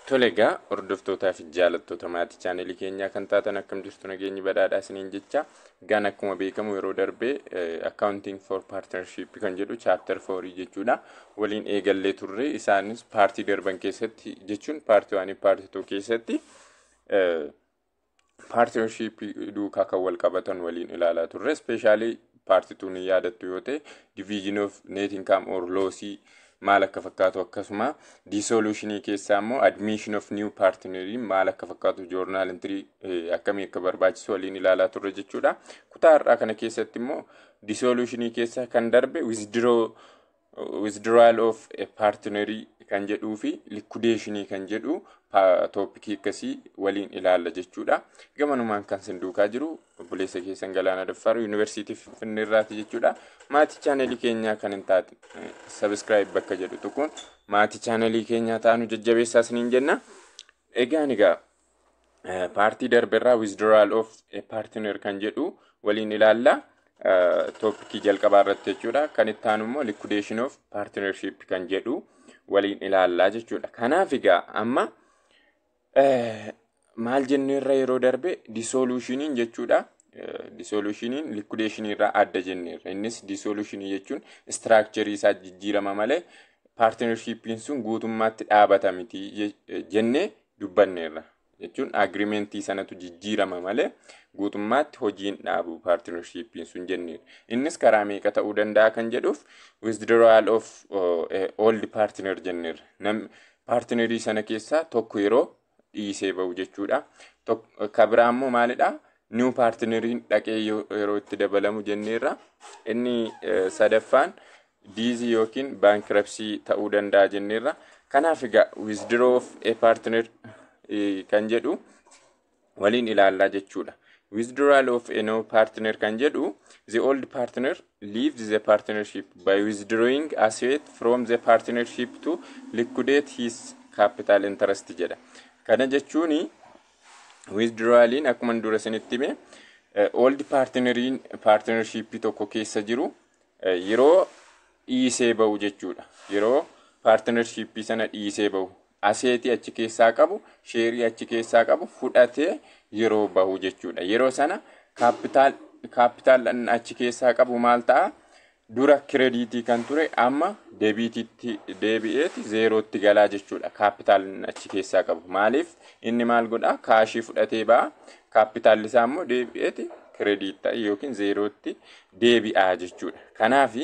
Tole egaa, hordoftootaa fi jaalattoota maatii chaanelii keenyaa kan taatan, akkam jirtu? Nageenyi badhaadhaa isiniin jecha. Gaan akkuma beekamu yeroo darbee accounting for partnership kan jedhu chapter 4 jechuudha waliin eegallee turre. Isaanis partii darban keessatti, jechuun part 1, part 2 keessatti partnership duukaa kan wal qabatan waliin ilaalaa turre. Especially part 2 ni yaadattu yoo ta'e, division of net income or lossii maal akka fakkaatu, akkasuma dissolutionii keessaa immoo admission of new partnerii maal akka fakkaatu, journal entry akkamii akka barbaachisu waliin ilaalaa turre jechuudha. Kutaa har'aa kana keessatti immoo dissolutionii keessa kan darbe withdrawal of a partnerii kan jedhuu fi liquidationii kan jedhu topicii akkasii waliin ilaalla jechuudha. Gamanumaan kan sin duukaa jiru obboleessa keessan Galaana Daffaaru, Yuunivarsiitii Finfinnee irraati jechuudha. Maatii chaanelii keenyaa kan hin taate subscribe bakka jedhu tuquun maatii chaanelii keenyaa ta'anu jajjabeessaa isiniin jenna. Egaan egaa partii darberraa withdrawal of a partner kan jedhu waliin ilaalla. Topicii jalqabaa irratti jechuudha. Kan itti aanu immoo liquidation of partnership kan jedhu waliin ilaallaa jechuudha. Kanaaf egaa amma maal jenneerra yeroo darbe? Dissolutioniin jechuudha. Dissolutioniin liquidationii irraa adda jenneerra. Innis dissolutionii jechuun structurii isaa jijjiirama malee partnershipiin sun guutummaatti dhaabata miti jennee dubbanneerra. Jechuun agreementii sanatu jijjiirama malee guutummaatti hojiin dhaabu partnershipiin sun jenneerra. Innis karaa meeqa ta'uu danda'a kan jedhuuf withdrawal of old partner jenneerra. Partnerii sana keessaa tokko yeroo dhiisee bahu jechuudha. Ka biraa immoo maalidha? New partneriin dhaqee yeroo itti dabalamu jenneerra. Inni sadaffaan deathii yookiin bankruptcy ta'uu danda'a jenneerra. Kanaaf egaa withdraw of a partner kan jedhu waliin ilaallaa jechuudha. Withdrawal of a new partner kan jedhu, the old partner leaves the partnership by withdrawing asset from the partnership to liquidate his capital interest jedha. Kana jechuun withdrawaliin akkuma dura isinitti hime old partneriin partnership tokko keessa jiru yeroo dhiisee bahu jechuudha. Yeroo partnership sana dhiisee bahu, assetii achi keessaa qabu, shareii achi keessaa qabu fudhatee yeroo bahu jechuudha. Yeroo sana capital achi keessaa qabu maal ta'a? Dura creditii kan ture amma debitiitti deebi'eeti zerootti galaa jechuudha. Capital achi keessaa qabu. Maaliif inni maal godhaa? Cashii fudhatee ba'a. Capitalli isaa immoo deebi'eeti credit ta'e yookiin zerootti deebi'aa jechuudha. Kanaaf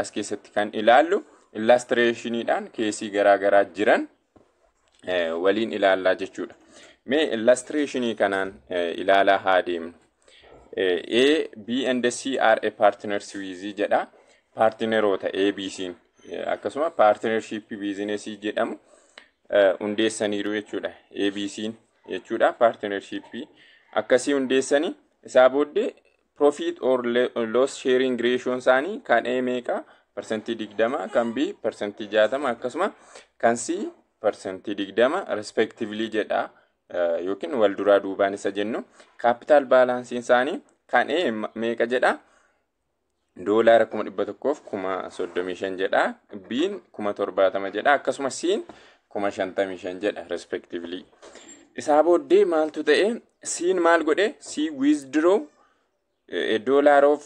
as keessatti kan ilaallu illustrationiidhaan caseii garaa garaa jiran waliin ilaallaa jechuudha. Mee illustrationii kanaan ilaalaa haa deemnu. A, B and C are a partners with jedha. Partneroota A, B, C akkasuma partnership businessii jedhamu hundeessaniiru jechuudha. A, B, C jechuudha partnership akkasii hundeessanii isaa booddee profit or loss sharing ratio isaanii kan A meeqa? 20%, kan B 60%, akkasuma kan C 20% respectively jedha, yookiin wal duraa duubaan isa jennu. Capital balanceiin isaanii kan A meeqa jedha? $135,035 jedha. B'n 70,000 jedha, akkasuma C'n 55,000 jedha respectively. Isaa booddee maaltu ta'e? C'n maal godhe? C withdraw a dollar of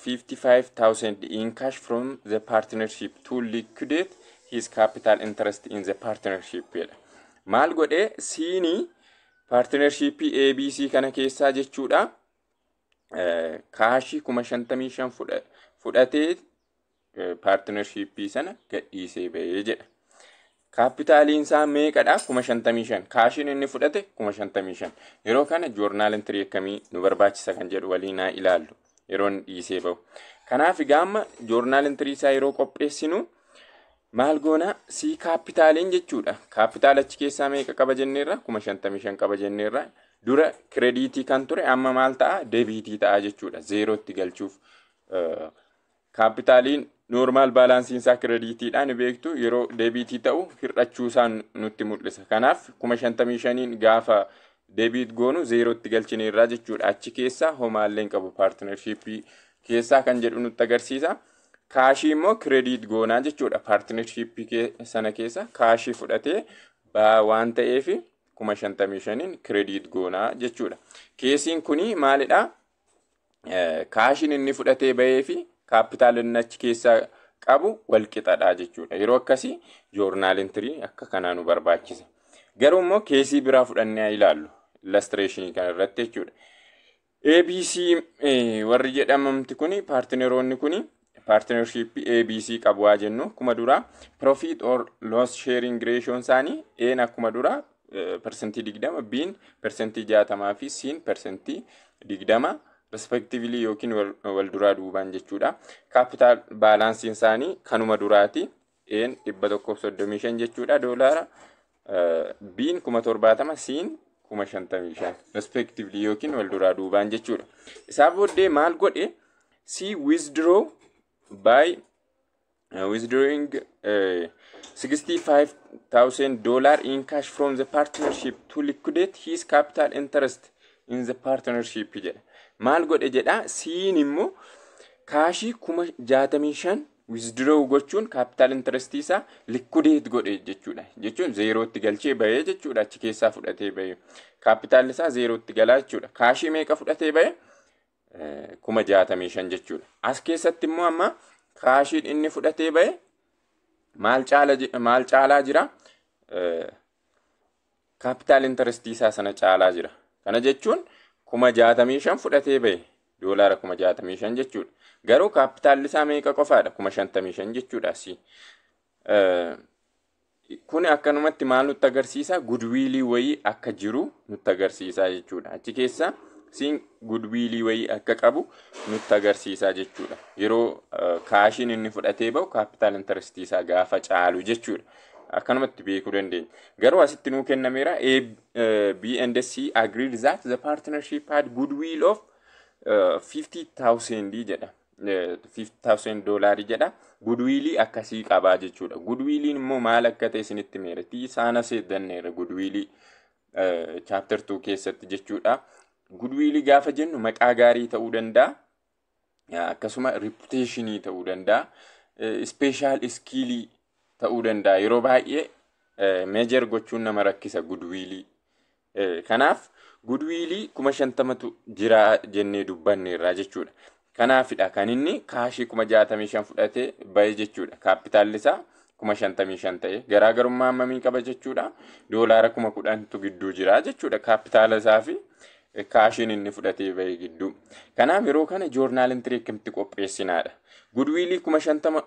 55,000 in cash from the partnership to liquidate his capital interest in the partnership jedha. Maal godhee? C'nii partnershipii ABC kana keessaa jechuudha. Cashii 55,000 fudhatee partnershipii sana gadhiisee bahee jedha. Capitaliin isaa meeqadha? 55,000. Cashiin inni fudhate 55,000. Yeroo kana journal entry akkamii nu barbaachisa kan jedhu waliin haa ilaallu. Yeroo inni dhiisee bahu. Kanaaf egaa amma journal entry isaa yeroo qopheessinu maal goona? C capitaliin jechuudha. Capital achi keessaa meeqa qaba jenneerra? 55,000 qaba jenneerra. Dura creditii kan ture amma maal ta'a? Debitii ta'a jechuudha. Zerootti galchuuf. Capitaliin normal balanceiin isaa creditiidhaan beektu, yeroo debitii ta'u hir'achuu isaa nutti mul'isa. Kanaaf 55,000n gaafa debit goonu zerootti galchineerraa jechuudha. Achi keessaa homaallee hin qabu partnershipii keessaa kan jedhu nutti agarsiisa. Cashii immoo credit goonaa jechuudha. Partnershipii sana keessa cashii fudhatee Baa waan ta'eef 55,000n credit goonaa jechuudha. Caseiin kuni maalidhaa? Cashiin inni fudhatee bahee fi capital inni achi keessaa qabu wal qixadha jechuudha. Yeroo akkasii journal entry akka kanaa nu barbaachisa. Garuu immoo case biraa fudhannee haa ilaallu illustrationii kana irratti jechuudha. ABC warri jedhamamti kuni, partneroonni kuni partnership ABC qabu haa jennu. Akkuma duraa profit or loss sharing ratio isaanii A'n akkuma duraa 20%, B'n 60% fi C'n 20% respectively yookiin wal duraa duubaan jechuudha. Capital balanceiin isaanii kanuma duraati. A'n 135 jechuudha doolaara. B'n 70,000, C'n 55,000 respectively yookiin wal duraa duubaan jechuudha. Isaa booddee maal godhe? C withdraw by withdrawing $65,000 in cash from the partnership to liquidate his capital interest in the partnership jedha. Maal godhe jedha? C'n immoo cash 65,000 withdraw gochuun capital interest isaa liquidate godhe jechuudha. Jechuun zeerootti galchee bahee jechuudha, achi keessaa fudhatee bahee. Capitalli isaa zeerootti galaa jechuudha. Cash meeqa fudhatee bahee? 65,000 jechuudha. As keessatti immoo amma cashiin inni fudhatee bahe maal caalaa jira? Capital interest isaa sana caalaa jira. Kana jechuun 65,000 fudhatee bahe, doolaara 65,000 jechuudha. Garuu capitalli isaa meeqa qofaadha? 55,000 jechuudha asii. Kun akkanumatti maal nutti agarsiisa? Goodwillii wayii akka jiru nutti agarsiisa jechuudha. Achi keessa C'n goodwillii wayii akka qabu nutti agarsiisa jechuudha. Yeroo cashiin inni fudhatee bahu capital interest isaa gaafa caalu jechuudha. Akkanumatti beekuu dandeenya. Garuu asitti nuu kennameera: A, B and C agreed that the partnership had goodwill of 50,000 jedha. 50,000 doolaarii jedha. Goodwillii akkasii qabaa jechuudha. Goodwilliin immoo maal akka ta'e isinitti meera. Saana seedanneera goodwillii chapter 2 keessatti jechuudha. Goodwillii gaafa jennu maqaa gaarii ta'uu danda'a. Akkasuma reputationii ta'uu danda'a. Special skillii ta'uu danda'a. Yeroo baay'ee measure gochuun nama rakkisa goodwillii. Kanaaf goodwillii 50,000tu jira jennee dubbanneerra jechuudha. Kanaafidha kan inni cash 65,000 fudhatee bahe jechuudha. Capitalli isaa 55,000 ta'e garaagarummaa hammamii qaba jechuudha? Doolaara 10,000tu gidduu jira jechuudha. Capitala isaa fi cashiin inni fudhatee bahe gidduu. Kanaaf yeroo kana journal entry akkamitti qopheessinaadha. Goodwillii 50,000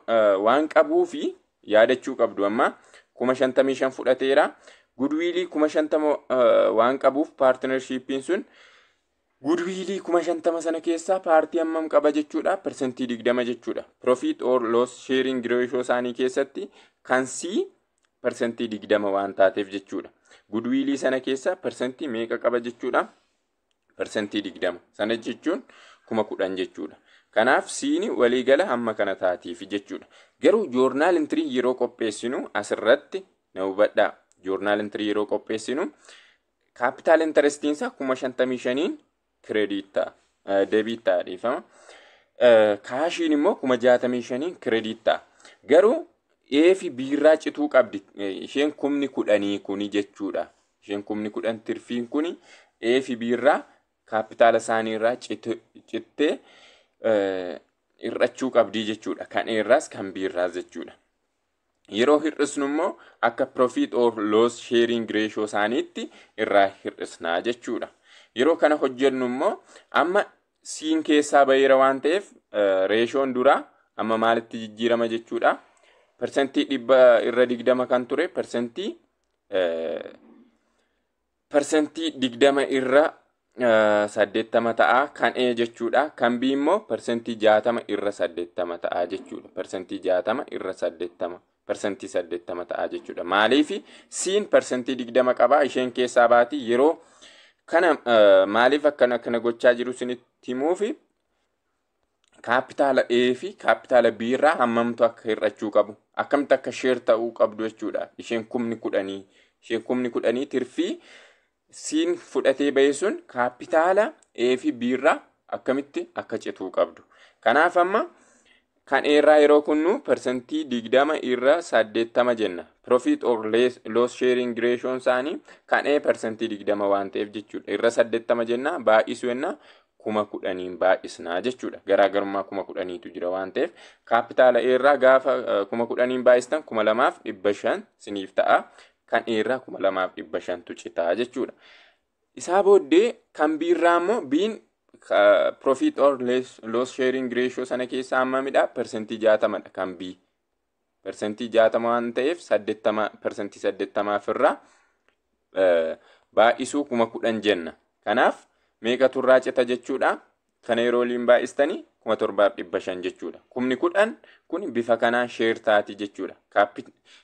waan qabuu fi yaadachuu qabdu, amma 55,000 fudhateera. Goodwillii 50,000 waan qabuuf partnershipiin sun goodwillii 50,000 sana keessaa partii hammam qaba jechuudha? 20% jechuudha. Profit or loss sharing ratio isaanii keessatti kan C 20% waan taateef jechuudha. Goodwillii sana keessaa persentii meeqa qaba jechuudha? 20%. Sana jechuun 10,000 jechuudha. Kanaaf C'n waliigala hamma kana taatiif jechuudha. Garuu journal entry yeroo qopheessinu, asirratti na hubadhaa. Journal entry yeroo qopheessinu capital interestiin isaa 55,000n credit ta'a. Debit ta'a, dhiifama. Cashiin immoo 65,000n credit ta'a. Garuu A fi B irraa cituu qabdi. Isheen kumni kudhanii kuni jechuudha. Isheen kumni 10 tirfiin kuni A fi B irraa, capitala isaanii irraa cittee hir'achuu qabdii jechuudha. Kan A irraas kan B irraas jechuudha. Yeroo hir'isnu immoo akka profit or loss sharing ratio isaaniitti irraa hir'isnaa jechuudha. Yeroo kana hojjennu immoo amma C'n keessaa baheera waan ta'eef ratioon duraa amma maalitti jijjiirama jechuudha? 100% kan ture 20% ta'a kan A jechuudha. Kan B immoo 60% ta'a jechuudha. 60% 80% ta'a jechuudha. Maaliif? C'n 20% qaba, isheen keessaa baati. Yeroo kana maaliif akkana akkana gochaa jiru isinitti himuufi, capitala A fi capitala B irraa hammamtu akka hir'achuu qabu, akkamitti akka share ta'uu qabdu jechuudha. Isheen kumni kudhanii, isheen kumni kudhanii tirfii C'n fudhatee bahe sun capitala A fi B irraa akkamitti akka cituu qabdu. Kanaaf amma Kan irraa yeroo kunnu 20% irra 80 jenna. Profit or loss sharing ratio isaanii kan A 20% waan ta'eef jechuudha. Irra 80 jenna, baay'isu jenna, 10,000n baay'isnaa jechuudha. Garaagarummaa 10,000tu jira waan ta'eef kaapitaala A irraa gaafa 10,000n baay'istan 2,500 siniif ta'a. Kan A irraa 2,500tu citaa jechuudha. Isaa booddee kan B irraa immoo, B'n profit or loss sharing ratio sana keessaa hammamidha? 60%dha kan B. 60% waan ta'eef 80, 80% irraa baay'isuu 10,000 jenna. Kanaaf meeqatu irraa cita jechuudha? Kana yeroo waliin baay'istanii 7,500 jechuudha. 10,000 kun bifa kanaan share taati jechuudha.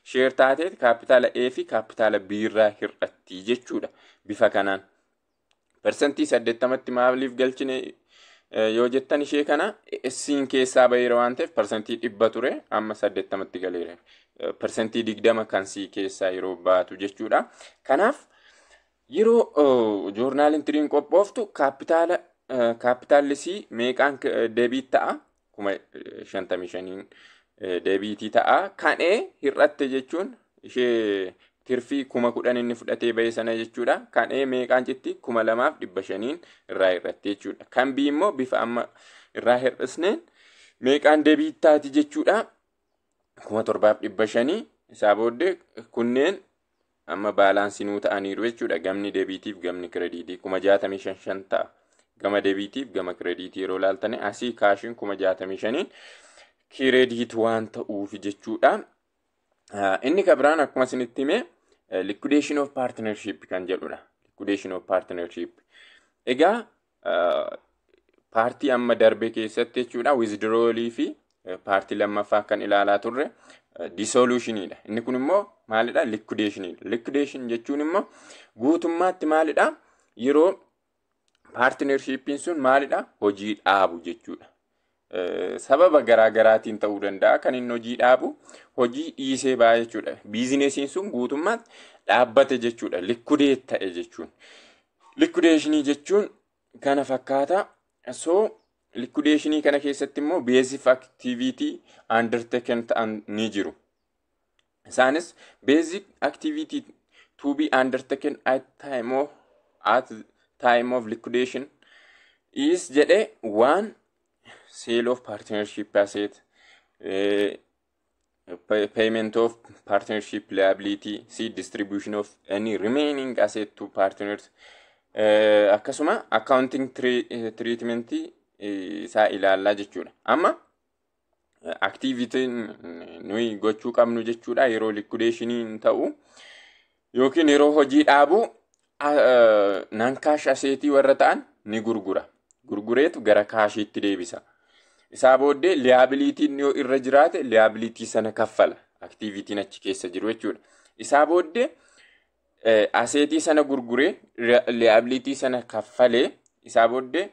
Share taatee kaapitaala A fi kaapitaala B irraa hir'atti jechuudha. Bifa kanaan. 80%tti maaliif galchine yoo jettan, ishee kana C'n keessaa baheera waan ta'eef 100% ture, amma 80tti galeera. 20% kan C keessaa yeroo baatu jechuudha. Kanaaf yeroo journal entryn qophooftu kaapitaala kaapitaalli C meeqaan debit ta'a? 55,000n debitii ta'a. Kan E hir'atte jechuun ishee tirfii 10,000 inni fudhatee bahe sana jechuudha. Kan E meeqaan citti? 2,500n irraa hir'atte jechuudha. Kan B immoo bifa amma irraa hir'isneen meeqaan debit taati jechuudha? 7,500. Isaa booddee kunneen amma balance nuu ta'aniiru jechuudha. Gamni debitiif gamni creditii 65,000 ta'a. Gama debitiif gama creditii yeroo ilaaltan asii cashiin 65,000n credit waan ta'uuf jechuudha. Inni kan biraan akkuma isinitti hime liquidation of partnership kan jedhudha. Liquidation of partnership. Egaa partii amma darbe keessatti jechuudha withdrawalii fi partii lammaffaa kan ilaalaa turre dissolutionidha. Inni kun immoo maalidha? Liquidationidha. Liquidation jechuun immoo guutummaatti maalidha? Yeroo partnershipiin sun maalidha? Hojii dhaabu jechuudha. Sababa garaa garaatiin ta'uu danda'a. Kan inni hojii dhaabu hojii dhiisee ba'a jechuudha. Businessiin sun guutummaatti dhaabbate jechuudha. Liquidate ta'e jechuun. Liquidationii jechuun kana fakkaata. So liquidationii kana keessatti immoo basic activity undertaken ta'an ni jiru. Isaanis basic activity to be undertaken at time of liquidation is jedhe: one, sale of partnership asset, payment of partnership liability, c, distribution of any remaining asset to partners, akkasuma accounting treatment isaa ilaallaa jechuudha. Amma activityn nuyi gochuu qabnu jechuudha yeroo liquidationiin ta'u yookiin yeroo hojii dhaabu non cash assetii warra ta'an ni gurgura. Gurgureetu gara cashiitti deebisa. Isaa booddee liabilityn yoo irra jiraate liability sana kaffala. Activityn achi keessa jiru jechuudha. Isaa booddee assetii sana gurguree, liability sana kaffalee, isaa booddee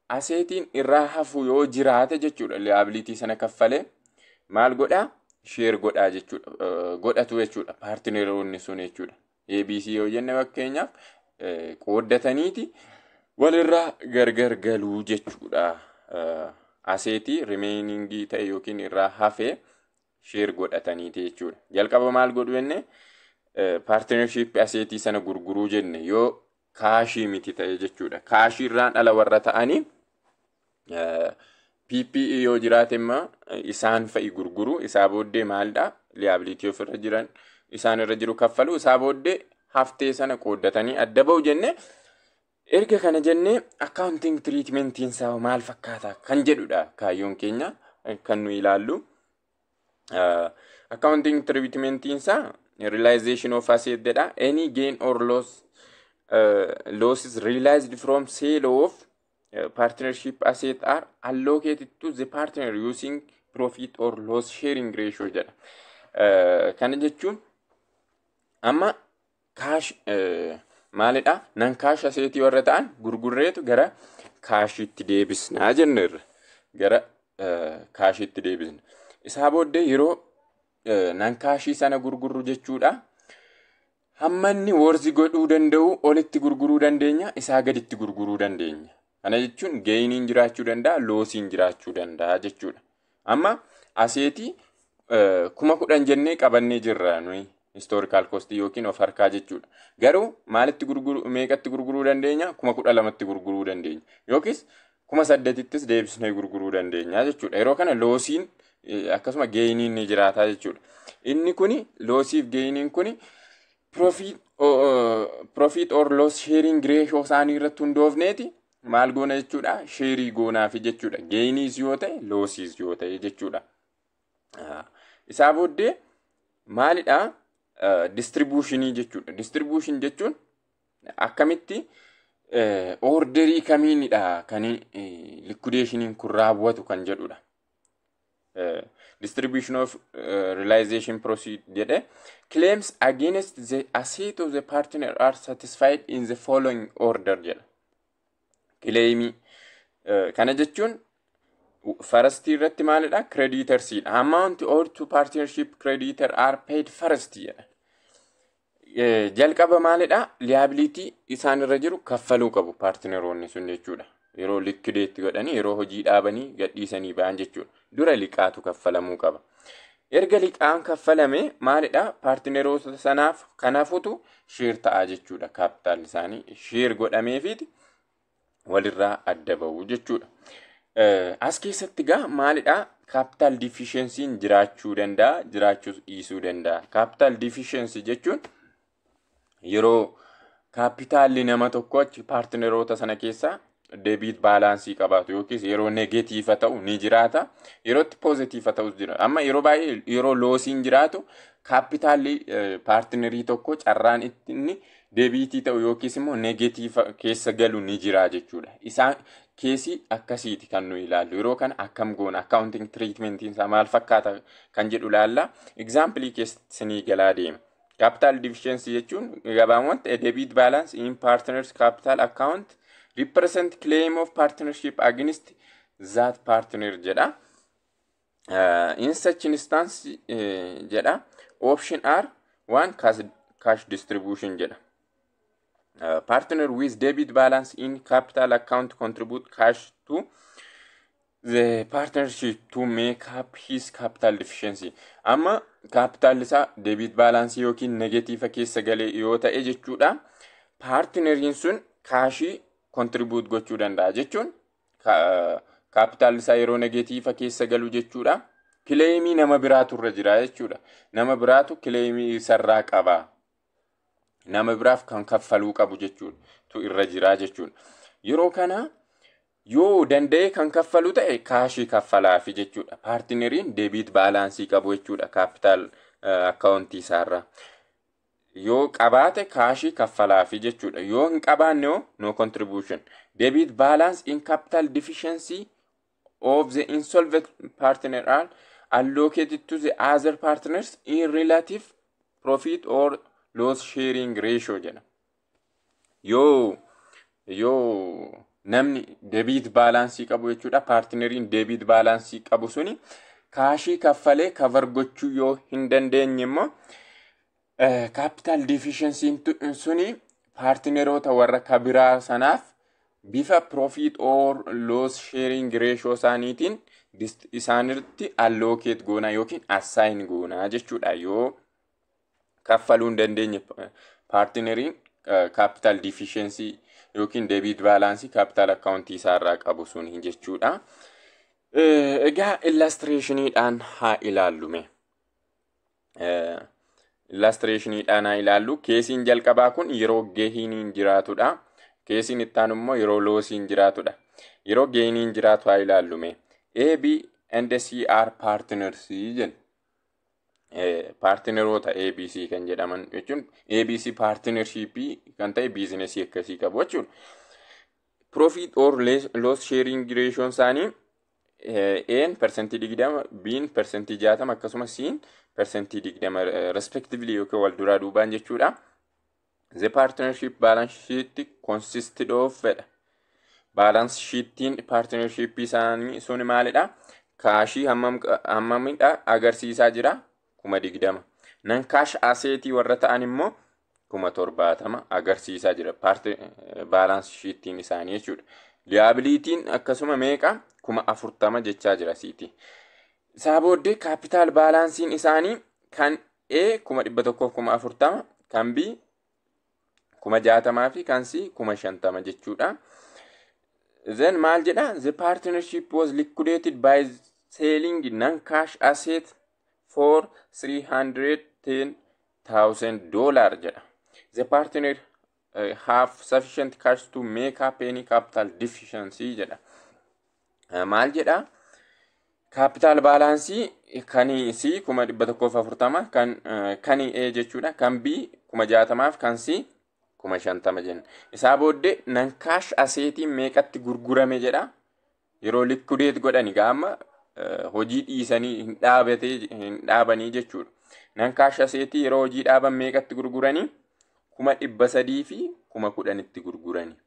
assetiin irraa hafu yoo jiraate jechuudha, liability sana kaffalee maal godhaa? Share godhaa jechuudha. Godhatu jechuudha partneroonni sun jechuudha. ABC yoo jenne fakkeenyaaf qooddataniiti walirraa gargar galuu jechuudha. Assetii remainingii ta'e yookiin irraa hafee share godhataniiti jechuudha. Jalqaba maal godhu jenne? Partnership assetii sana gurguruu jenne yoo cashii miti ta'e jechuudha. Cashii irraan ala warra ta'anii PPE yoo jiraate immoo isaan fa'i gurguru. Isaa booddee maalidha? Liability ofirra jiran isaan irra jiru kaffalu. Isaa booddee haftee sana qooddatanii adda ba'u jenne. Erga kana jennee accounting treatmentiin isaa maal fakkaata kan jedhudha kaayyoon keenya kan nu ilaallu. Accounting treatmentiin isaa realization of asset jedha. Any gain or losses realized from sale of partnership asset are allocated to the partner using profit or loss sharing ratio jedha. Kana jechuun amma cash maalidha? Non cash assetii warra ta'an gurgurreetu gara cashiitti deebisnaa jenneerra. Gara cashiitti deebisna. Isaa booddee yeroo non cashii sana gurgurru jechuudha. Hamma inni worth godhuu danda'u olitti gurguruu dandeenya, isaa gaditti gurguruu dandeenya. Kana jechuun gainiin jiraachuu danda'a, lossiin jiraachuu danda'a jechuudha. Amma Assetii 10,000 jennee qabannee jirra nuyi historical cost yookiin of harkaa jechuudha. Garuu maalitti gurguru, meeqatti gurguruu dandeenya? 12,000tti gurguruu dandeenya. Yookiis 8,000ttis deebisnee gurguruu dandeenya jechuudha. Yeroo kana lossiin akkasuma gainiin ni jiraata jechuudha. Inni kuni lossiif gainiin kuni profit or loss sharing ratio isaanii irratti hundoofneeti maal goona jechuudha? Share goonaafi jechuudha. Gainiis yoo ta'e, lossiis yoo ta'e jechuudha. Isaa booddee maalidha? Distributionii jechuudha. Distribution jechuun akkamitti, orderii kamiinidha kan liquidationiin kun raawwatu kan jedhudha. Distribution of realization proceed jedhe. Claims against the asset of the partner are satisfied in the following order jedha. Claimii kana jechuun firstii irratti maalidha? Creditorsiidha. Amount owed to partnership creditor are paid first jedha. Jalqaba maalidha? Liability isaan irra jiru kaffaluu qabu partneroonni sun jechuudha. Yeroo liquidate godhanii, yeroo hojii dhaabanii gadhiisanii ba'an jechuudha. Dura liqaatu kaffalamuu qaba. Erga liqaan kaffalame maalidha? Partneroota sanaaf kanafutu share ta'a jechuudha. Capitalli isaanii share godhameefiiti walirraa adda bahu jechuudha. As keessatti gaa maalidha? Capital deficiencyn jiraachuu danda'a, jiraachuu dhiisuu danda'a. Capital deficiency jechuun yeroo capitalli nama tokko achi partneroota sana keessaa debit balance qabaatu yookiis yeroo negative ta'u ni jiraata. Yeroo itti positive ta'us jira. Amma yeroo baay'ee yeroo lossiin jiraatu capitalli partnerii tokko carraan inni debitii ta'u yookiis immoo negative keessa galu ni jira jechuudha. Isaan caseii akkasiiti kan nu ilaallu. Yeroo kana akkam goona, accounting treatmentiin isaa maal fakkaata kan jedhu ilaalla. Exampleii keessanii galaa deema. Capital deficiency jechuun gabaabumatti a debit balance in partners capital account represent claim of partnership against that partner jedha. In such instance jedha, option are one, cash distribution jedha. Partner with debit balance in capital account contribute cash to the partnership to make up his capital deficiency. Amma capital isaa debit balance yookiin negative keessa galee yoo ta'e jechuudha. Partneriin sun cashii contribute gochuu danda'a jechuun capital isaa yeroo negative keessa galu jechuudha. Claimii nama biraatu irra jira jechuudha. Nama biraatu claimii isarraa qaba. Nama biraaf kan kaffaluu qabu jechuudha. Tu irra jira jechuudha. Yeroo kana yoo danda'e kan kaffalu ta'e cashii kaffalaafi jechuudha. Partneriin debit balance qabu jechuudha capital accountii isaarraa. Yoo qabaate cashii kaffalaafi jechuudha. Yoo hin qabaanne hoo, no contribution. Debit balance in capital deficiency of the insolvent partner are allocated to the other partners in relative profit or loss sharing ratio jedha. Yoo namni debit balance qabu jechuudha, partneriin debit balance qabu suni cashii kaffalee cover gochuu yoo hin dandeenye immoo capital deficiencyn suni partneroota warra kabiraa sanaaf bifa profit or loss sharing ratio isaaniitiin isaanitti allocate goonaa yookiin assign goonaa jechuudha, yoo kaffaluu hin dandeenye partneriin capital deficiency yookiin debit balance capital accountii isaarraa qabu sun jechuudha. Egaa illustrationiidhaan haa ilaallume. Illustrationiidhaan haa ilaallu. Caseiin jalqabaa kun yeroo gainiin jiraatudha. Caseiin itti aanu immoo yeroo lossiin jiraatudha. Yeroo gainiin jiraatu haa ilaallume. A, B and C are partners jenna. Partneroota ABC kan jedhaman jechuun ABC partnershipii kan ta'e businessii akkasii qabu jechuudha. Profit or loss sharing ratio isaanii A'n 20%, B'n 60%, akkasumas C'n 20% respectively yookiin wal duraa duubaan jechuudha. The partnership balance sheet consisted of fedha. Balance sheetiin partnership isaanii sun maalidha? Cashii hammamidha agarsiisaa jira? 20,000. Non cash assetii warra ta'an immoo 70,000 agarsiisaa jira. Balance sheetiin isaanii jechuudha. Liabilityn akkasuma meeqa? 40,000 jechaa jira siiti. Isaa booddee capital balanceiin isaanii kan A 140,000, kan B 60,000 fi kan C 50,000 jechuudha. Then maal jedha? The partnership was liquidated by selling non-cash asset for $310,000 jedha. The partner have sufficient cash to make up any capital deficiency jedha. Maal jedha? Capital balance kan C 140,000, kan A jechuudha. Kan B 60,000f kan C 50,000 jenna. Isaa booddee non-cash assetiin meeqatti gurgurame jedha. Yeroo liquidate godhani gaama hojii dhiisanii hin dhaabatee hin dhaabanii jechuudha. Non-cash assetii yeroo hojii dhaaban meeqatti gurguranii? 310,000tti gurguranii.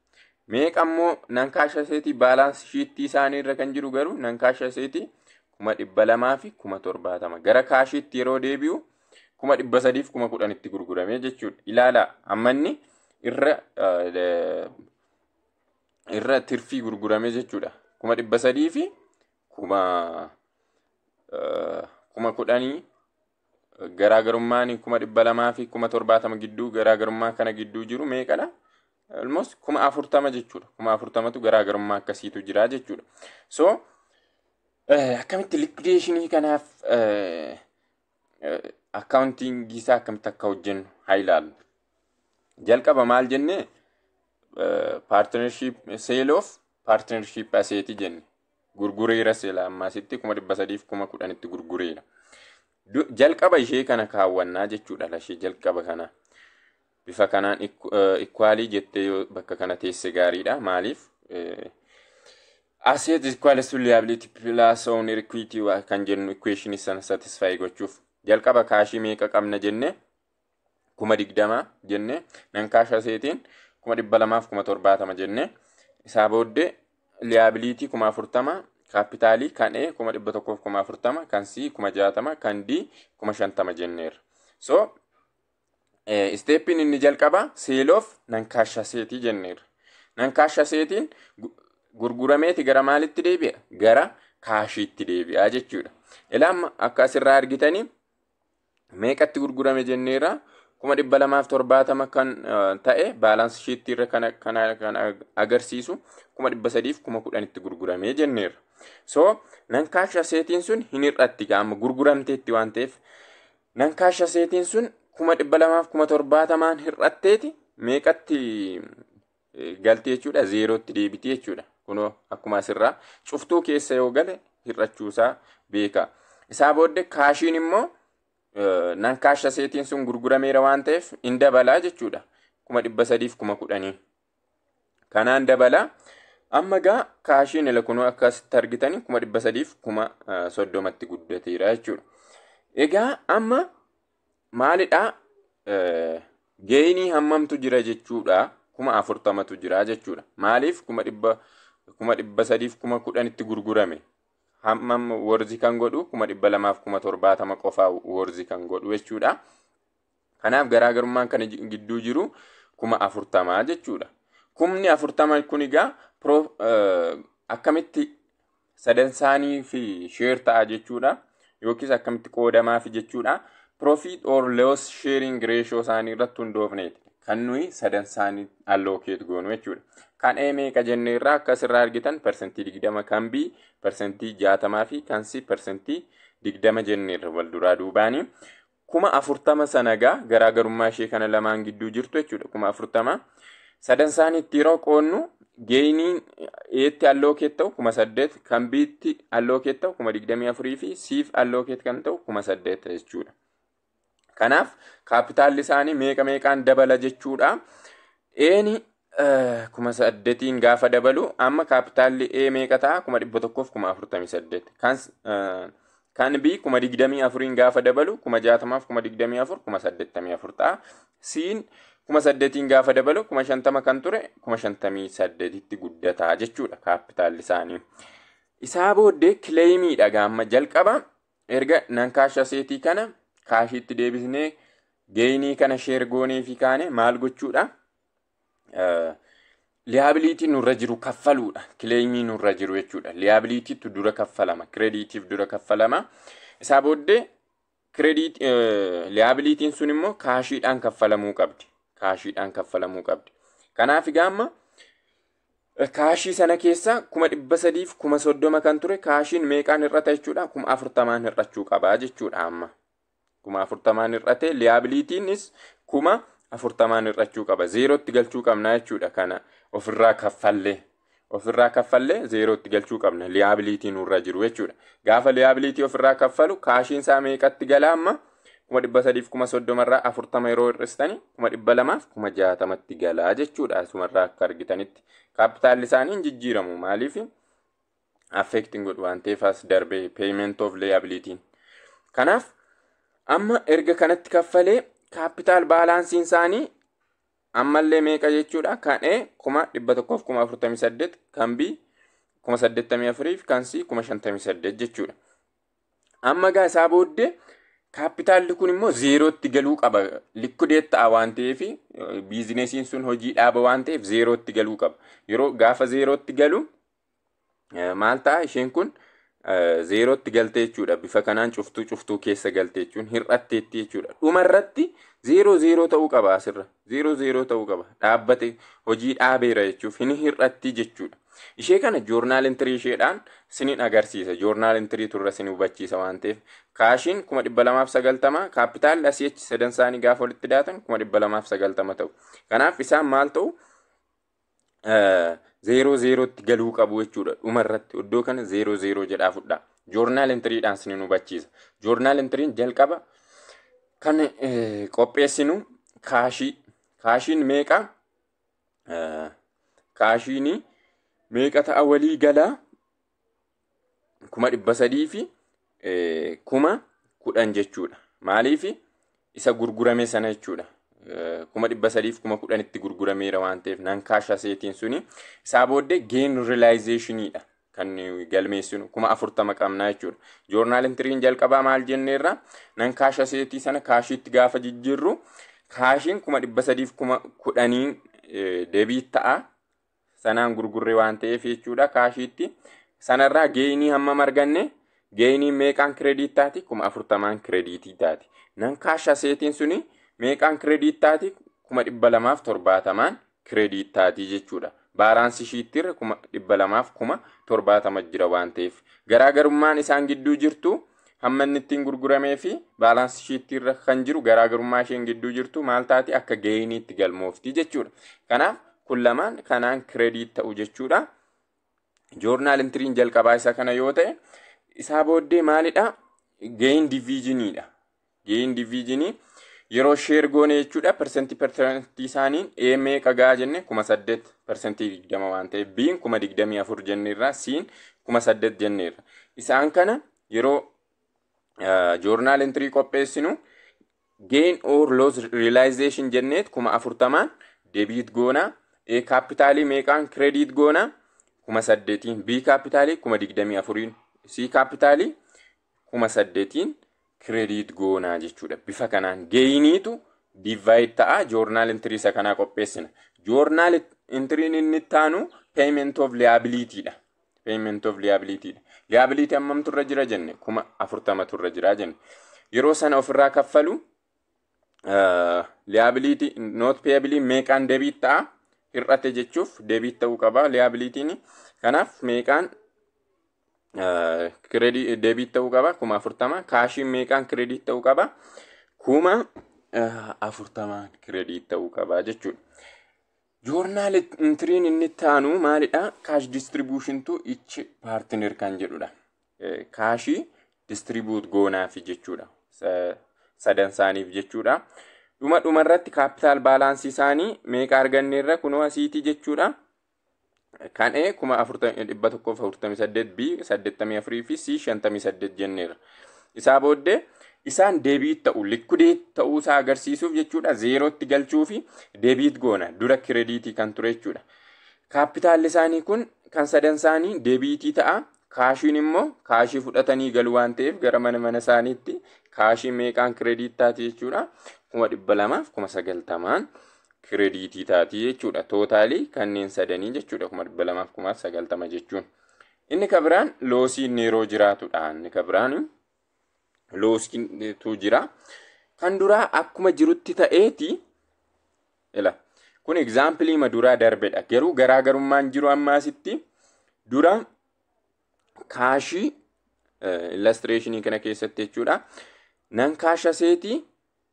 Meeqa immoo non-cash assetii balance sheetii isaanii irra kan jiru garuu non-cash assetii 270,070. Gara cashiitti yeroo deebi'u 310,000tti gurgurame jechuudha. Ilaala, ammanni irra tirfii gurgurame jechuudha. 310,010 garaagarummaan 270,000 gidduu, garaagarummaa kana gidduu jiru meeqadha? Almost 40,000 jechuudha. 40,000tu garaagarummaa akkasiitu jira jechuudha. So akkamitti liquidationii kanaaf accountingii isaa akkamitti akka hojjennu haa ilaallu. Jalqaba maal jennee? Partnership sale of partnership assetii jenne, gurgureera. Sila ammaasitti 310,000tti gurgureera. Jalqaba ishee kana kaawwannaa jechuudha. Ishee jalqaba kana bifa kanaan equalii jettee yoo bakka kana teesse gaariidha. Maaliif? Asset equals to liability plus owner equity kan jennu equation sana satisfy gochuuf jalqaba cashii meeqa qabna jenne? 20,000 jenne. Non-cash assetiin 270,070 jenne. Isaa booddee liability 40,000, capitalii kan A 140,000, kan C 60,000, kan D 50,000 jenneerra. So steppiin inni jalqaba sale of non-cash assetii jenneerra. Non-cash assetiin gurgurameeti gara maalitti deebi'a? Gara cashiitti deebi'a jechuudha. Ilaa, akka asirraa argitanii meeqatti gurgurame jenneerra? 270,000 kan ta'e balance sheetii irra kan agarsiisu 310,000tti gurguramee jenneerra. So non-cash assetiin sun hin hir'atti gaama gurguramteetti waan ta'eef, non-cash assetiin sun 270,070n hir'atteeti meeqatti galti jechuudha? Zeerootti deebiti jechuudha. Kunoo akkuma asirraa cuftuu keessa yoo gale hir'achuusaa beeka. Isaa booddee cashiin immoo non-cash assetiin sun gurgurameera waan ta'eef hin dabalaa jechuudha. 310,010. Kanaan dabalaa. Amma gaa cashiin ila kunoo akkasitti argitanii 330,030tti guddateera jechuudha. Egaa amma maalidhaa? Gainii hammamtu jira jechuudha? 40,000tu jira jechuudha. Maaliif? 310,010tti gurgurame. Hammam worth kan godhu? 270,070 qofaa worth kan godhu jechuudha. Kanaaf garaagarummaan kana gidduu jiru 40,000 jechuudha. 40,000 kun egaa akkamitti sadan isaanii fi share ta'a jechuudha. Yookiis akkamitti qoodamaaf jechuudha. Profit or loss sharing ratio isaanii irratti hundoofneeti kan nuyi sadan isaanii allocate goonu jechuudha. Kan A meeqa jenne irraa akka asirraa argitan 20%, kan B 60% fi kan C 20% jenneerra wal duraa duubaanii. 40,000 sana gaa garaagarummaa ishee kana lamaan gidduu jirtu jechuudha. 40,000 sadan isaaniitti yeroo qoonnu gainiin A'tti allocate ta'u 8,000, kan B'tti allocate ta'u 24,000 fi C'f allocate kan ta'u 8,000 jechuudha. Kanaaf capitalli isaanii meeqa meeqaan dabala jechuudha? A'n 8,000n gaafa dabalu amma capitalli A meeqa ta'a? 148,000. Kan B 24,000n gaafa dabalu 60,000f 24,000 84,000 ta'a. C'n 8,000n gaafa dabalu 50,000 kan ture 58,000tti guddataa jechuudha capitalli isaanii. Isaa booddee claimiidha gaamma jalqaba erga non-cash assetii kana cashiitti deebisnee gainii kana share goonee fi kaane maal gochuudha? Liability nurra jiru kaffaluudha. Claimii nurra jiru jechuudha. Liabilitytu dura kaffalama. Creditiif dura kaffalama. Isaa booddee credit liabilityn sun immoo cashiidhaan kaffalamuu qabdi. Cashiidhaan kaffalamuu qabdi. Kanaaf egaa amma cashii sana keessa 330,000 kan ture cashiin meeqaan hir'ata jechuudha? 40,000n hir'achuu qabaa jechuudha amma. 40,000n hir'ate, liabilitynis 40,000n hir'achuu qaba. Zeerootti galchuu qabna jechuudha kana ofirraa kaffallee. Ofirraa kaffallee zeerootti galchuu qabna liability nurra jiru jechuudha. Gaafa liability ofirraa kaffalu cashiin isaa meeqatti gala amma? 330,000rraa 40 yeroo hir'istani 260,000tti galaa jechuudha asumarraa akka argitanitti. Capitalli isaanii hin jijjiiramu, maaliif affecting godhu waan ta'eef as darbee payment of liability. Kanaaf amma erga kanatti kaffalee capital balanceiin isaanii ammallee meeqa jechuudha? Kan A 148,000, kan B 84,000, kan C 58,000 jechuudha. Amma gaa isaa booddee capitalli kun immoo zeerootti galuu qaba. Liquidate ta'a waan ta'eef, businessiin sun hojii dhaaba waan ta'eef zeerootti galuu qaba. Yeroo gaafa zeerootti galu maal ta'a? Isheen kun zeerootti galte jechuudha. Bifa kanaan cuftuu cuftuu keessa galte jechuun hir'atteetti jechuudha. Dhumarratti zeeroo zeeroo ta'uu qaba asirra. Zeeroo zeeroo ta'uu qaba. Dhaabbate hojii dhaabeera jechuuf hin hir'atti jechuudha. Ishee kana journal entry isheedhaan sinin agarsiisa. Journal entry turra sin hubachiisa waan ta'eef. Cashiin 290,000, capitalli asii achi sadan isaanii gaafa walitti daatan 290,000 ta'u. Kanaaf isaan maal ta'u? Zeeroo zeerootti galuu qabu jechuudha. Dhumarratti iddoo kana zeeroo zeeroo jedhaa fudhaa. Journal entrydhaan sinin hubachiisa. Journal entryn jalqaba kan qopheessinu cashii. Cashiin meeqa? Cashiin meeqa ta'a walii galaa? 310,010 jechuudha. Maaliif? Isa gurgurame sana jechuudha. 310,010tti gurgurameera waan ta'eef non cash assetiin suni. Isaa booddee gain realizationiidha kan galmeessinu, 40,000 qabnaa jechuudha. Journal entryn jalqabaa maal jenneerra? Non cash assetii sana cashiitti gaafa jijjiirru cashiin 310,010n debit ta'a. Sanaan gurgurre waan ta'eef jechuudha cashiitti. Sanarraa gainii hammam arganne? Gainii meeqaan credit taati? 40,000n creditii taati. Non cash assetiin suni meeqaan credit taati? 270,000n credit taati jechuudha. Balance sheetiirra 270,070 jira waan ta'eef. Garaagarummaan isaan gidduu jirtu, hamma inni ittiin gurguramee fi balance sheetiirra kan jiru garaagarummaa isheen gidduu jirtu maal taati? Akka gainiitti galmoofti jechuudha. Kanaaf kun lamaan kanaan credit ta'u jechuudha. Journal entryn jalqabaa isa kana yoo ta'e, isaa booddee maalidha? Gain divisioniidha. Gain divisionii yeroo share goone jechuudha, percentii percentii isaaniin A meeqa gaa jenne? 8,000, 20% waan ta'eef. B'n 24,000 jenneerra, C'n 8,000 jenneerra. Isaan kana yeroo journal entry qopheessinu gain or loss realization jenneet 40,000n debit goona. A capitalii meeqaan credit goona? 8,000n. B capitalii 24,000n, C capitalii 8,000n credit goonaa jechuudha. Bifa kanaan gainiitu divide ta'a, journal entry isa kanaa qopheessina. Journal entryn inni ittaanu payment of liability dha. Payment of liability dha. Liability hammamtu irra jira jenne? 40,000 irra jira jenne. Yeroo sana ofirraa kaffalu liability note payable meeqaan debit ta'a? Hir'ate jechuuf debit ta'uu qaba liabilityn. Kanaaf meeqaan debit ta'uu qaba? 40,000. Cashiin meeqaan credit ta'uu qaba? 40,000n credit ta'uu qaba jechuudha. Journal entryn inni taanu maalidha? Cash distribution to each partner kan jedhudha. Cashii distribute goonaafi jechuudha. Sadan isaaniif jechuudha. Dhuma dhumarratti capital balanceii isaanii meeqa arganneerra kunoo asiitii jechuudha. Kan A 148, B 84 fi C 58 jenneerra. Isaa booddee isaan debit ta'u, liquidate ta'uu isaa agarsiisuuf jechuudha, zeerootti galchuu fi debit goona, dura creditii kan ture jechuudha. Capitalli isaanii kun kan sadan isaanii debitii ta'a. Cashiin immoo cashii fudhatanii galu waan ta'eef gara mana mana isaaniitti cashii meeqaan credit taati jechuudha? 290,000n Creditii taati jechuudha. Totalii kanneen sadanii jechuudha, 290,090 jechuun. Inni ka biraan lossiin yeroo jiraatudha. Inni ka biraan lossiitu jira. Kan duraa akkuma jirutti ta'eeti ila. Kun examplii ma duraa darbedha. Garuu garaagarummaan jiru ammaasitti dura cashii illustrationii kana keessatti jechuudha. Non-cash assetii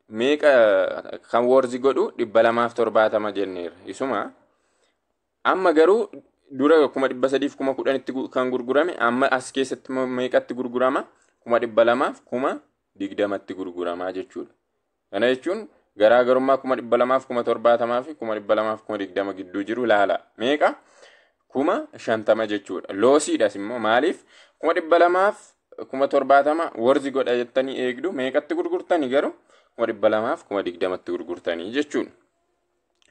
meeqa kan worth godhu? 270 jenneerra. Isuma amma garuu dura 310,000tti kan gurgurame amma as keessatti meeqatti gurgurama? 220,020tti gurguramaa jechuudha. Kana jechuun garaagarummaa 270,000 fi 220,020 gidduu jiru laala. Meeqa? 50,000 jechuudha. Lossiidhas immoo. Maaliif? 270,070 worth godha jettanii eegdu, meeqatti gurgurtanii garuu? 220,020tti gurgurtanii jechuudha.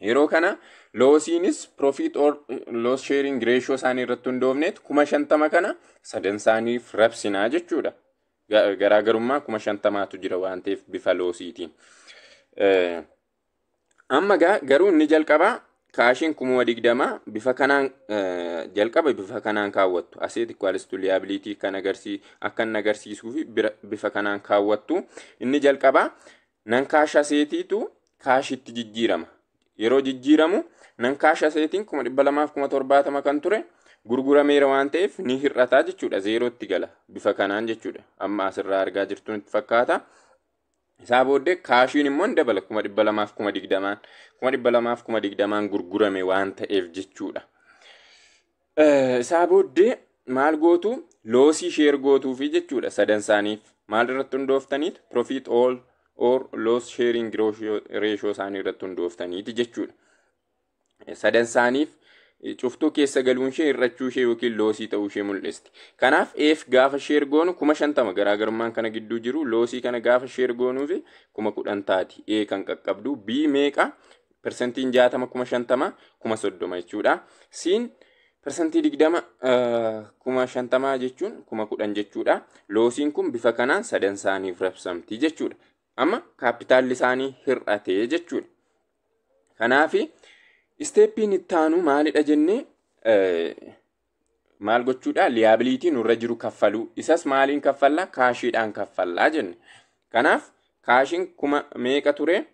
Yeroo kana lossiinis profit or loss sharing ratio isaanii irratti hundoofneet 50,000 kana sadan isaaniif rabsinaa jechuudha. Garaagarummaa 50,000tu jira waan ta'eef bifa lossiitiin. Amma garuu inni jalqabaa cashiin 20,000 bifa kanaan jalqaba bifa kanaan kaawwattu. Asset equals to liability kan akka inni agarsiisuu fi bifa kanaan kaawwattu. Inni jalqabaa non-cash assetiitu cashitti jijjiirama. Yeroo jijjiiramu non-cash assetiin 270,070 kan ture gurgurameera waan ta'eef ni hir'ataa jechuudha. Zeerootti gala bifa kanaan jechuudha. Amma asirraa argaa jirtu nutti fakkaata. Isaa booddee cashiin immoo ni dabala 220,020n, 220,020n gurgurame waan ta'eef jechuudha. Isaa booddee maal gootu? Lossii share gootuufi jechuudha sadan isaaniif. Maal irratti hundooftaniit? Profit or loss sharing ratio isaanii irratti hundooftaniiti jechuudha. Sadan isaaniif cuftuu keessa galuun ishee hir'achuu ishee yookiin lossii ta'uu ishee mul'isti. Kanaaf A'f gaafa share goonu 50,000, garaagarummaan kana gidduu jiru lossii kana gaafa share goonuu fi 10,000 taati. A kan qaqqabdu. B meeqa? Persentiin 60 50,000, 30,000 jechuudha. C'n 20% 50,000 jechuun 10,000 jechuudha. Lossiin kun bifa kanaan sadan isaaniif rabsamti jechuudha. Amma kaapitaalli isaanii hir'atee jechuudha. Kanaafi steppiin itti aanu maalidha jennee, maal gochuudha? Liability nurra jiru kaffaluu. Isas maaliin kaffallaa? Cashiidhaan kaffallaa jenne. Kanaaf cashiin kuma meeqa ture?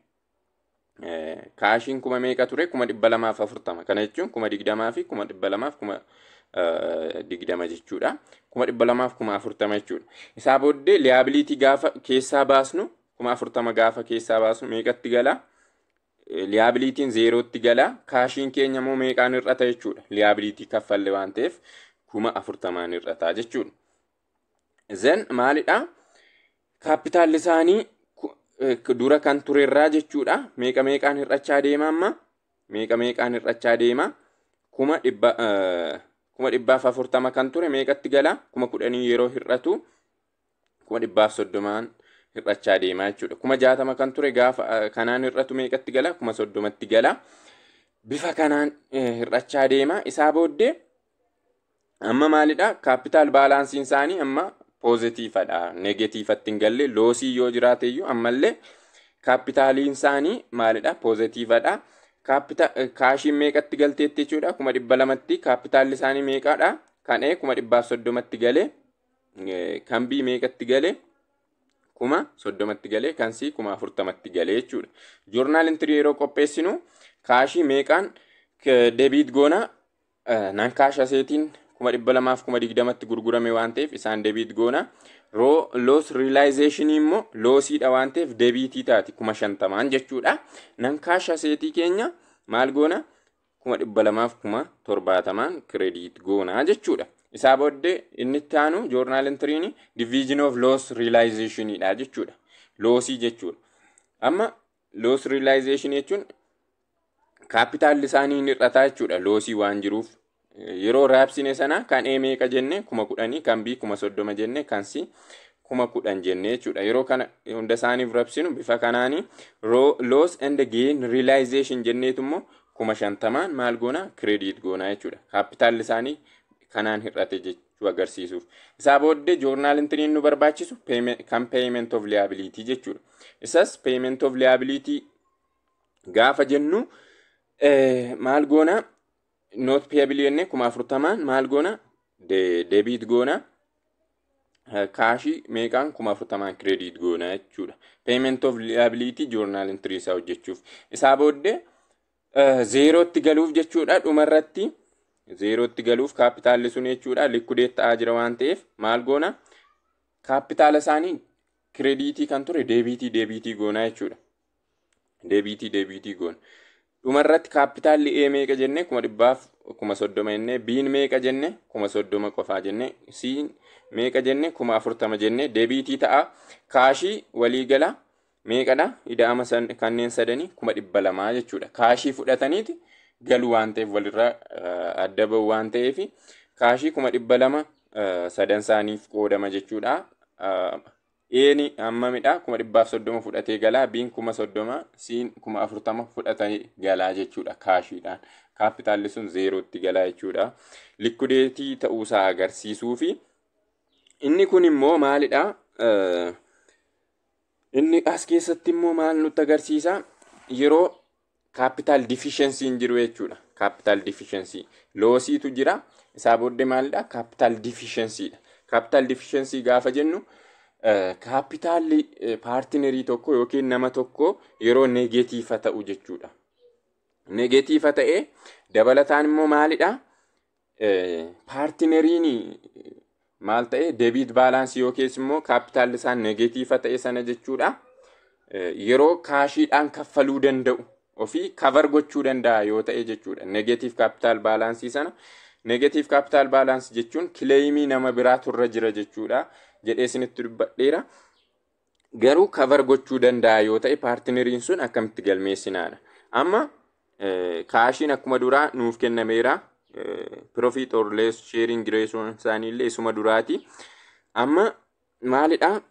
Cashiin kuma meeqa ture? 240,000. Kana jechuun 20,000 fi 220,020 jechuudha. 240,040 jechuudha. Isaa booddee liability gaafa keessaa baasnu, 40,000 gaafa keessaa baasnu meeqatti gala? Liabilityn zeerootti gala. Cashiin keenya immoo meeqaan hir'ata jechuudha? Liability kaffalle waan ta'eef 40,000n hir'ata jechuudha. Then maalidha? Kaapitaalli isaanii dura kan turerraa jechuudha. Meeqa meeqaan hir'achaa deema amma? Meeqa meeqaan hir'achaa deema? 140,000 kan ture meeqatti gala? 10,000 yeroo hir'atu 130,000n hir'achaa deema jechuudha. 60,000 kan ture gaafa kanaan hir'atu meeqatti gala? 30,000tti gala. Bifa kanaan hir'achaa deema. Isaa booddee amma maalidha? Capital balanceiin isaanii amma positiveadha. Negativeatti hin galle. Lossii yoo jiraate iyyuu ammallee kaapitaaliin isaanii maalidha? Positiveadha. Cashiin meeqatti galteetti jechuudha? 200,000tti. Kaapitaalli isaanii meeqadha? Kan E 130,000tti galee, kan B meeqatti galee? 30,000tti galee, kan C 40,000tti galee jechuudha. Journal entry yeroo qopheessinu cashii meeqaan debit goona? Non-cash assetiin 220,020tti gurgurame waan ta'eef isaan debit goona. Loss realizationii immoo lossiidha waan ta'eef debitii taati 50,000n jechuudha. Non-cash assetii keenya maal goona? 270,070n credit goona jechuudha. Isaa booddee inni itti aanu journal entryn division of loss realizationidha jechuudha. Lossii jechuudha. Amma loss realization jechuun kaapitaalli isaanii hin hir'ataa jechuudha lossii waan jiruuf. Yeroo raabsine sana kan A meeqa jenne? 10,000, kan B 30,000 jenne, kan C 10,000 jenne jechuudha. Yeroo kana hunda isaaniif rabsinu bifa kanaanii loss and gain realization jenneetu immoo 50,000n maal goona? Credit goona jechuudha. Kaapitaalli isaanii kanaan hir'ate jechuu agarsiisuuf. Isaa booddee journal entryn nu barbaachisu kan payment of liability jechuudha. Isas payment of liability gaafa jennu Maal goona? Note payable jennee 40,000n maal goona? Debit goona. Cashii meeqaan? 40,000n credit goona jechuudha. Payment of liability journal entry isaa hojjechuuf. Isaa booddee zeerootti galuuf jechuudha, dhumarratti zeerootti galuuf kaapitaalli sun jechuudha, liquidate ta'aa jira waan ta'eef maal goona? Kaapitaala isaanii creditii kan ture debitii debitii goona jechuudha. Debitii debitii goona. Dhumarratti kaapitaalli A meeqa jenne? 130,000 jenne. B'n meeqa jenne? 30,000 qofaa jenne. C'n meeqa jenne? 40,000 jenne. Debitii ta'a. Cashii waliigala meeqadha? Ida'ama kanneen sadanii 200,000 jechuudha. Cashii fudhataniiti galu waan ta'eef, walirraa adda bahu waan ta'eef, cashii 200,000 sadan isaaniif qoodama jechuudha. A'n hammamidha? 130,000 fudhatee galaa, B'n 30,000, C'n 40,000 fudhatee galaa jechuudha cashiidhaan. Kaapitaalli sun zeerootti galaa jechuudha. Liquidateii ta'uusaa agarsiisuu fi inni kun immoo maalidha? Inni as keessatti immoo maal nutti agarsiisa? Yeroo capital deficiencyn jiru jechuudha. Capital deficiency. Lossiitu jira. Isaa booddee maalidha? Capital deficiencydha. Capital deficiency gaafa jennu, kaapitaalli partnerii tokko yookiin nama tokko yeroo negative ta'u jechuudha. Negative ta'ee dabalataan immoo maalidha? Partneriin maal ta'e, debit balanceii yookiis immoo kaapitaalli isaa negative ta'e sana jechuudha. Yeroo cashiidhaan kaffaluu danda'u, ofii cover gochuu danda'a yoo ta'e jechuudha. Negative capital balanceii sana, negative capital balanceii jechuun claimii nama biraatu irra jira jechuudha jedhee isinitti dubbadheera. Garuu cover gochuu danda'a yoo ta'e partneriin sun akkamitti galmeessinaadha. Amma cashiin akkuma duraa nuuf kennameera. Profit or loss sharing ratio isaanii illee isuma duraati. Amma maalidha?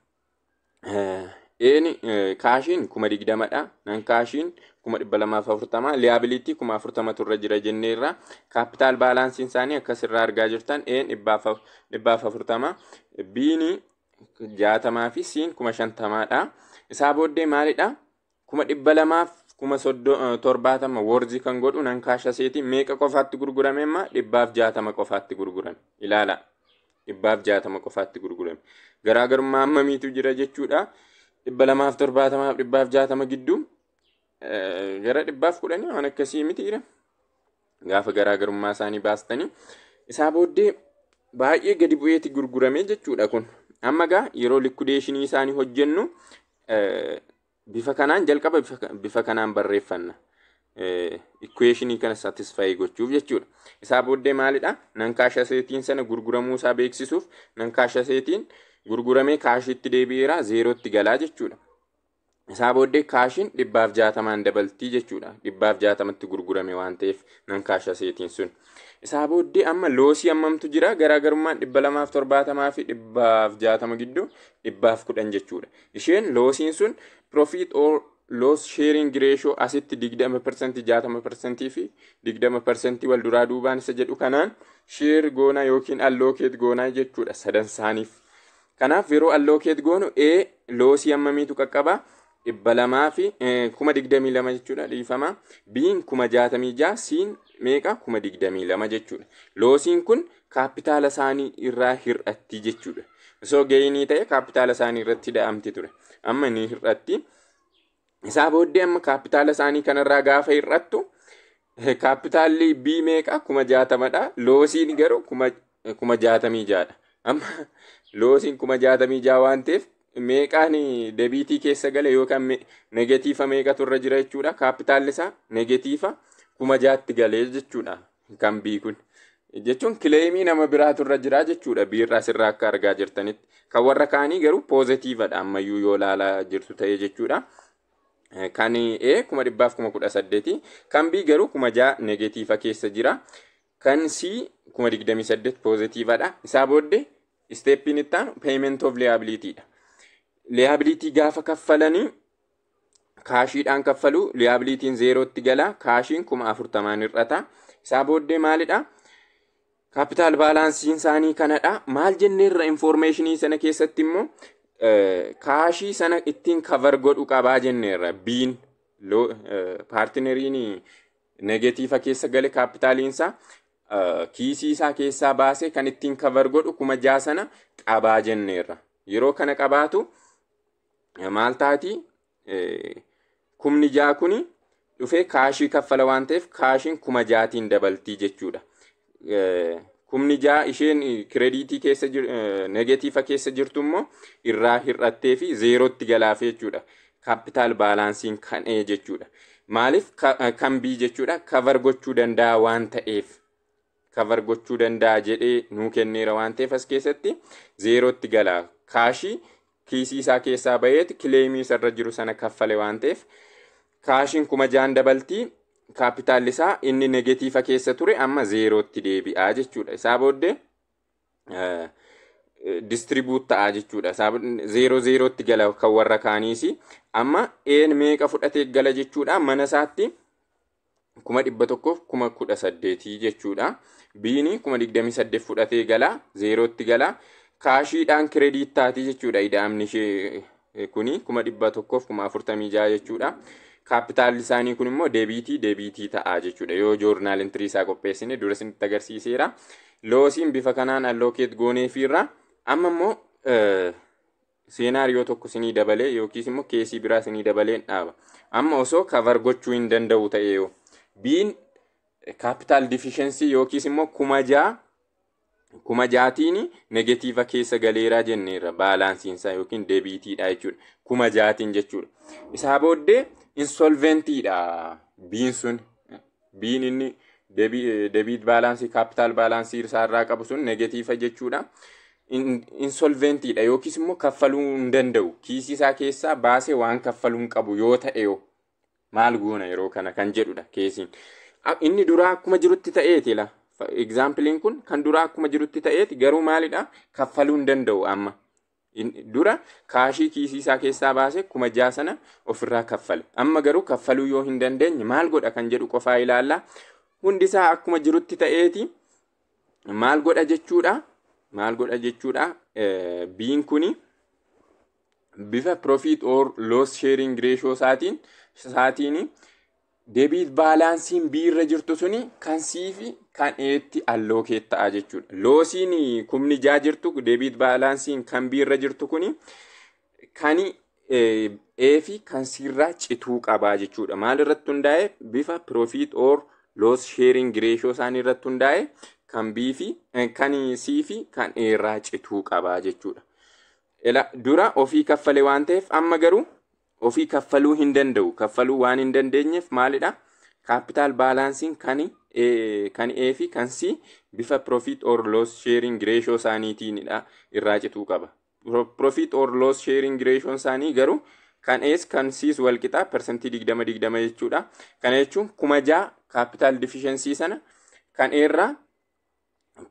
A'n cashiin 20,000dha. Non cashiin 240,000. Liability 40,000 irra jira jenneerra. Capital balanceiin isaanii akkasirraa argaa jirtan, A'n 140, B'n 60 fi C'n 50,000dha. Isaa booddee maalidha? 270,070 worthii kan godhu non cash assetii meeqa qofaatti gurgurame amma? 160 qofaatti gurgurame. Ilaala. 160 qofaatti gurgurame. Garaagarummaa hammamiitu jira jechuudha? 270f 160 gidduu gara 110 waan akkasii mitiidha. Gaafa garaagarummaa isaanii baastanii, isaa booddee baay'ee gadi bu'eeti gurgurame jechuudha kun. Amma gaa yeroo liquidationii isaanii hojjennu bifa kanaan jalqaba bifa kanaan barreeffanna. Equationii kana satisfy gochuuf jechuudha. Isaa booddee maalidha? Non cash assetiin sana gurguramuu isaa beeksisuuf, non cash assetiin gurguramee cashiitti deebi'eera, zeerootti galaa jechuudha. Isaa booddee cashiin 160n dabaltii jechuudha. 160tti gurgurame waan ta'eef non cash assetiin sun. Isaa booddee amma lossii hammamtu jira? Garaagarummaan 270 fi 160 gidduu 110 jechuudha. Isheen lossiin sun profit or loss sharing ratio asitti 20%, 60% fi 20% wal duraa duubaan isa jedhu kanaan share goonaa yookiin allocate goonaa jechuudha sadan isaaniif. Kanaaf yeroo allocate goonu, A lossii hammamiitu qaqqaba? 200 fi 22,000 jechuudha, dhiifama. B'n 66,000, C'n meeqa? 22,000 jechuudha. Lossiin kun kaapitaala isaanii irraa hir'atti jechuudha. Osoo gainii ta'e kaapitaala isaanii irratti da'amti ture. Amma ni hir'atti. Isaa booddee amma kaapitaala isaanii kanarraa gaafa hir'attu, kaapitaalli B meeqa? 60,000dha. Lossiin garuu 66,000dha. Amma lossiin 66,000 waan ta'eef, meeqaan debitii keessa gale yookaan negative meeqatu irra jira jechuudha? Kaapitaalli isaa negative 6,000tti galee jechuudha kan B kun. Jechuun claimii nama biraatu irra jira jechuudha, B irraa asirraa akka argaa jirtanitti. Kan warra kaanii garuu positivedha ammayyuu yoo ilaalaa jirtu ta'e jechuudha. Kan A 118,000. Kan B garuu 6,000 negative keessa jira. Kan C 28,000 positivedha. Isaa booddee steppiin itti aanu payment of liabilityidha. Liability gaafa kaffalanii cashiidhaan kaffalu, liabilityn zeerootti gala, cashiin 40,000n hir'ata. Isaa booddee maalidha? Capital balanceiin isaanii kanadha. Maal jenneerra informationii sana keessatti immoo? Cashii sana ittiin cover godhu qabaa jenneerra. B'n partneriin Negative keessa gale kaapitaaliinsaa, kiisii isaa keessaa baasee kan ittiin cover godhu 6,000 sana qabaa jenneerra. Yeroo kana qabaatu maal taati? 6,000 kuni dhufee cashii kaffala waan ta'eef, cashiin 6,000tiin dabaltii jechuudha. 6,000 isheen creditii keessa, negative keessa jirtu immoo irraa hir'attee fi zeerootti galaaf jechuudha. Capital balanceiin kan E jechuudha. Maaliif kan B jechuudha? Cover gochuu danda'a waan ta'eef. Cover gochuu danda'a jedhee nuu kenneera waan ta'eef, as keessatti zeerootti gala. Cashii kiisii isaa keessaa baheeti claimii isarra jiru sana kaffale waan ta'eef, cashiin 6,000 dabaltii, kaapitaalli isaa inni negative keessa ture amma zeerootti deebi'aa jechuudha. Isaa booddee distribute ta'a jechuudha. Zeeroo zeerootti gala kan warra kaaniis. Amma A'n meeqa fudhatee gala jechuudha mana isaatti? 118,000 jechuudha. B'n 28,000 fudhatee gala, zeerootti gala. Cashiidhaan credit taati jechuudha. Ida'amni ishee kuni 146,000 jechuudha. Kaapitaalli isaanii kun immoo debitii debitii ta'a jechuudha. Yoo journal entry isaa qopheessine dura isinitti agarsiiseera. Lossiin bifa kanaan allocate gooneefiirra. Amma immoo scenario tokko isinii dabalee yookiis immoo caseii biraa isinii dabaleen dhaaba. Amma osoo cover gochuu hin danda'u ta'e yoo B'n capital deficiency yookiis immoo 6,000, 6,000tiin negative keessa galeeraa jenneerra, balanceiinsaa yookiin debitiidha jechuudha. 6,000tiin jechuudha. Isaa booddee insolventiidha B'n sun. B'n inni debit balanceii capital balanceii isaarraa qabu sun negative jechuudha. Insolventiidha yookiis immoo kaffaluu hin danda'u. Kiisii isaa keessaa baasee waan kaffaluu hin qabu yoo ta'e yoo maal goona yeroo kana kan jedhudha caseiin. Inni duraa akkuma jirutti ta'eeti la. Exampleiin kun kan duraa akkuma jirutti ta'eeti, garuu maalidha? Kaffaluu hin danda'u amma. Dura cashii kiisii isaa keessaa baasee 6,000 sana ofirraa kaffale. Amma garuu kaffaluu yoo hin dandeenye maal godha kan jedhu qofaa ilaalla. Hundisaa akkuma jirutti ta'eeti maal godha jechuudha? Maal godha jechuudha? B'n kuni bifa profit or loss sharing ratio isaatiin debit balanceiin B irra jirtu suni kan C fi kan A'tti allocate ta'a jechuudha. Lossiin 6,000 jirtu, debit balanceiin kan B irra jirtu kuni kan A fi kan C irraa cituu qabaa jechuudha. Maal irratti hundaa'e? Bifa profit or loss sharing ratio isaanii irratti hundaa'e kan B fi kan C fi kan A irraa cituu qabaa jechuudha. Dura ofii kaffale waan ta'eef, amma garuu ofii kaffaluu hin danda'u. Kaffaluu waan hin dandeenyeef maalidha? Capital balanceiin kan A fi kan C bifa profit or loss sharing ratio isaaniitiinidha irraa cituu qaba. Profit or loss sharing ratio isaanii garuu kan A's kan C's wal qixaa, 20% jechuudha. Kana jechuun 6,000 capital deficiency sana kan A irraa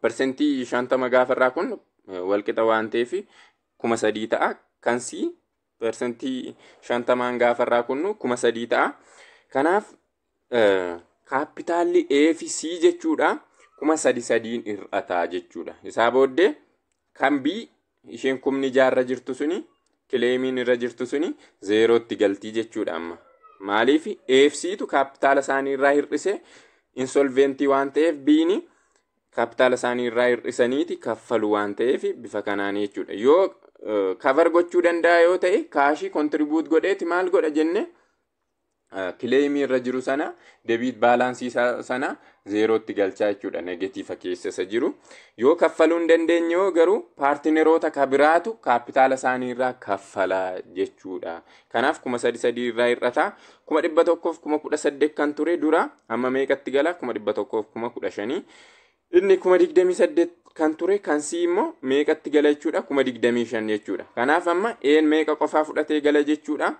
50% gaafa irraa kun wal qixa waan ta'eef 3,000 ta'a. Kan C 50%n gaafa irraa kunnu 3,000 ta'a. Kanaaf kaapitaalli A fi C jechuudha 3,000 3n hir'ataa jechuudha. Isaa booddee kan B isheen 6,000 irra jirtu suni, claimiin irra jirtu suni zeerootti galtii jechuudha amma. Maaliif? A fi C'tu kaapitaala isaanii irraa hir'ise. Insolventii waan ta'eef B'ni kaapitaala isaanii irraa hir'isaniiti kaffalu waan ta'eef bifa kanaan jechuudha. Yoo cover gochuu danda'a yoo ta'e, cashii contribute godheeti maal godha jenne? Claimii irra jiru sana, debit balanceii sana zeerootti galchaa jechuudha, negative keessa isa jiru. Yoo kaffaluu hin dandeenye yoo garuu partneroota kabiraatu kaapitaala isaanii irraa kaffalaa jechuudha. Kanaaf 3,000 3 irraa hir'ata. 118,000 kan ture dura amma meeqatti gala? 115,000. Inni 28,000 kan ture kan C immoo meeqatti gala jechuudha? 25,000 jechuudha. Kanaaf amma A'n meeqa qofaa fudhatee gala jechuudha?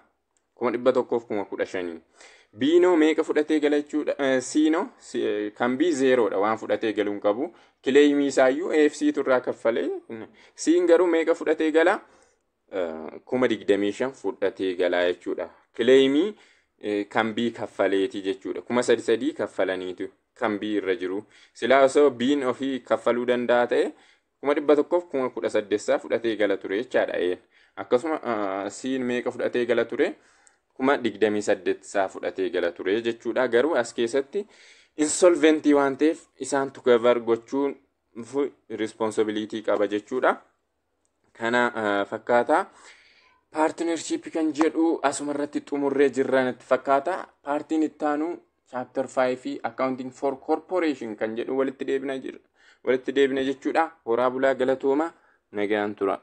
115,000. B'noo meeqa fudhatee gala jechuudha? C'noo, kan B zeeroodha, waan fudhatee galuu hin qabu. Claimii isaayyuu A fi C'tu irraa kaffalee. C'n garuu meeqa fudhatee gala? 25,000 fudhatee gala jechuudha. Claimii kan B kaffaleeti jechuudha. 3,000 3 kaffalaniitu kan B irra jiru. Silaa osoo B'n ofii kaffaluu danda'a ta'e 118,000 fudhatee gala ture jechaadha. Akkasuma C'n meeqa fudhatee gala ture? 28,000 isaa fudhatee gala ture jechuudha. Garuu as keessatti insolventii waan ta'eef isaantu cover gochuun responsibility qaba jechuudha. Kana fakkaata. Partnership kan jedhu asuma irratti xumurree jirra natti fakkaata. Partiin itti aanu chapter 5 accounting for corporation kan jedhu walitti deebina jira. Walitti deebina jechuudha. Horaa bulaa, galatooma, nagaan tura.